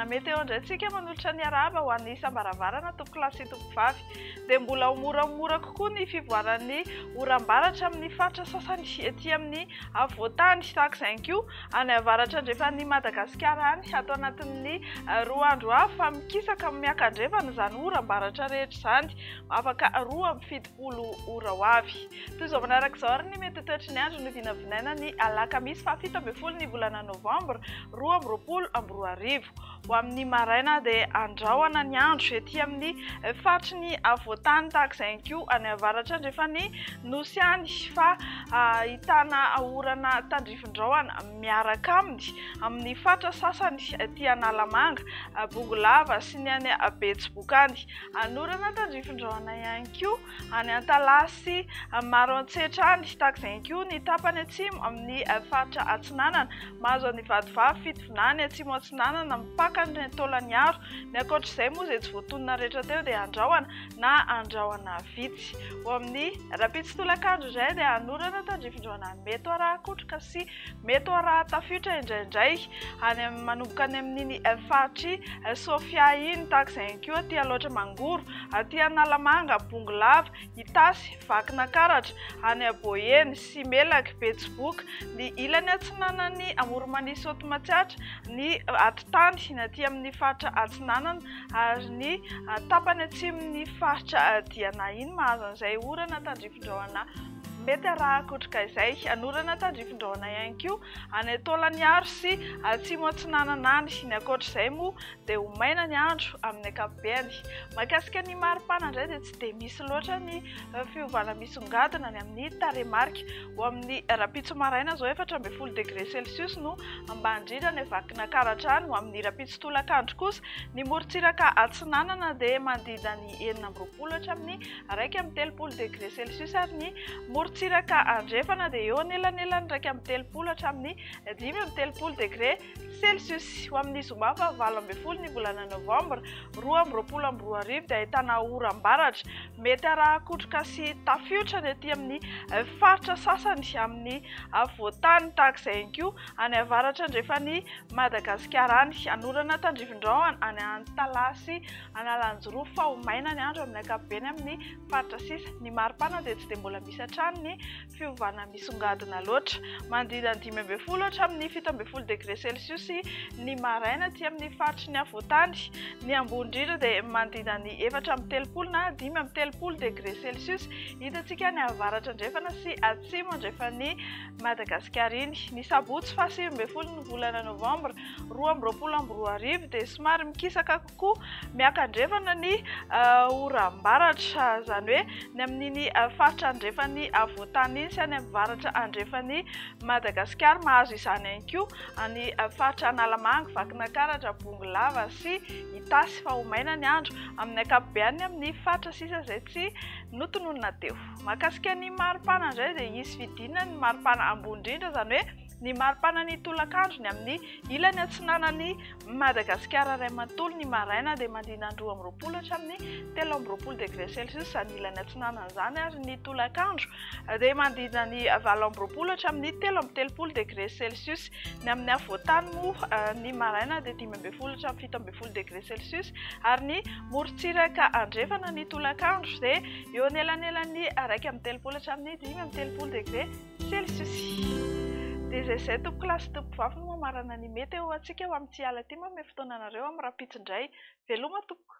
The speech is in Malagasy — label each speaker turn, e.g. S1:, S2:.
S1: Fandaharana Météo indray tsika manolotra ny arahaba ho an'ny isam-baravarana tompokolahy sy tompokovavy. Dia mbola ho moramora kokoa ny fivoaran'ny oram-baratra amin'ny faritra sasany ety amin'ny afovoan-tany. Tahaka izay ihany koa any avaratra andrefan'i Madagasikara any ato anatin'ny roa andro avy fa mikisaka miakandrefana izany oram-baratra rehetra izany afaka 72 ora ho avy. Toy izao manaraka izao ary ny mety ho toetry ny andro novinavinaina ny alakamisy faha 17 ny volana novambra 2022. Ho amin'ny maraina dia andrahona ny andro ety amin'ny faritry ny afovoan-tany tahaka izay ihany koa any avaratra andrefan'ny nosy any fa ahitana orana tandrifin-drahona miaraka aminy amin'ny faritra sasany aty Analamanga, Bongolava sy ny any Betsiboka any. Anorana tandrifin-drahona ihany koa any Antalaha sy Maroantsetra any. Tahaka izay ihany koa ny tapany atsimo amin'ny faritra atsinanana. Mahazo an'i Vatovavy, Fitovinany, Atsimo Atsinanana, mipaka ny Taolagnaro. Ny ankoatra izay moa izay tsy voatonona rehetra teo dia andrahona na andrahona vitsy. Ho amin'ny rahampitso tolakandro indray dia hanorana tandrifin-drahona mety ho arahan-kotroka sy Mety ho arahan-tafiotra indraindray any amin'ny manomboka any amin'iny faritr'i Sofia iny, tahaka izay ihany koa aty Alaotra Mangoro, aty Analamanga, Bongolava, Itasy, Vakinakaratra, any Boeny, Simelaky, Betsiboka, ny ilany atsinanan'i Amoronmania Saoty Matsiatra, ny atitany, ny aty amin'ny faritra atsinanana ary ny tapany atsimon'ny faritra Diana iny mahazo an'izay orana tandrifin-drahona Mety arahan-kotroka izay hanorana tandrifin-drahona ihany koa any Taolagnaro sy Atsimo Atsinanana any. Ny ankoatra izay moa dia ho maina ny andro amin'ny ankapobeny. Mahakasika ny maripana indray dia tsy dia misy loatra ny fiovana misongadina ny amin'ny tarehimarika. Ho amin'ny rahampitso maraina izao 14 degré celsius no ambany indrindra any Vakinankaratra any. Ho amin'ny rahampitso tolakandro kosa ny morontsiraka atsinanana dia manodidina ny 26 hatramin'ny 31 degré celsius ary ny morontsiraka andrefana dia eo anelanelan'ny 31 hatramin'ny 35 degré celsius. Ho amin'ny zoma faha 18 ny volana novambra 2022 dia ahitana oram-baratra mety arahan-kotroka sy tafiotra ny aty amin'ny faritra sasany amin'ny afovoan-tany tahaka izay ihany koa any avaratra andrefan'i Madagasikara any. Hanorana tandrifin-drahona any Antalaha sy Analanjirofo fa ho maina ny andro amin'ny ankapobeny amin'ny faritra sisa. Ny maripana dia tsy dia mbola misy hatrany ny fiovana misongadina loatra. Manodidina ny 15 hatramin'ny 17 degré celsius ny maraina aty amin'ny faritry ny afovoan-tany. Ny ambony indrindra dia manodidina ny 34 na 35 degré celsius. Hitantsika any avaratra andrefana sy atsimo andrefan'i Madagasikara iny. Ny sabotsy faha 19 ny volana novambra 2022 dia somary mikisaka kokoa miakandrefana ny oram-baratra, izany hoe ny amin'iny faritra andrefan'ny afovoan-tany iny sy any amin'ny varatra andrefan'i Madagasikara. Mahazo izany ihany koa any faritra Analamanga, Vakinankaratra, Bongolava sy Itasy fa ho maina ny andro amin'ny ankapobeny amin'ny faritra sisa izay tsy notononina teo. Mahakasika ny maripana indray dia hisy fidinana ny maripana ambony indrindra, izany hoe ny maripana ny tolakandro ny amin'ny ilany atsinanan'i Madagasikara iray manontolo, ny maraina dia manodidina ny 22 hatramin'ny 23 degré celsius izany ilany atsinanana izany ary ny tolakandro dia manodidina ny 28 hatramin'ny 33 degré celsius. Ny amin'ny afovoan-tany moa ny maraina dia 15 hatramin'ny 17 degré celsius ary ny morontsiraka andrefana ny tolakandro dia eo anelanelan'ny 31 hatramin'ny 35 degré celsius. Dia izay izay tompokolahy sy tompokovavy no mamarana ny météo antsika ho amin'ity alina ity. Manome fotoana anareo amin'ny rahampitso indray. Veloma tompoko.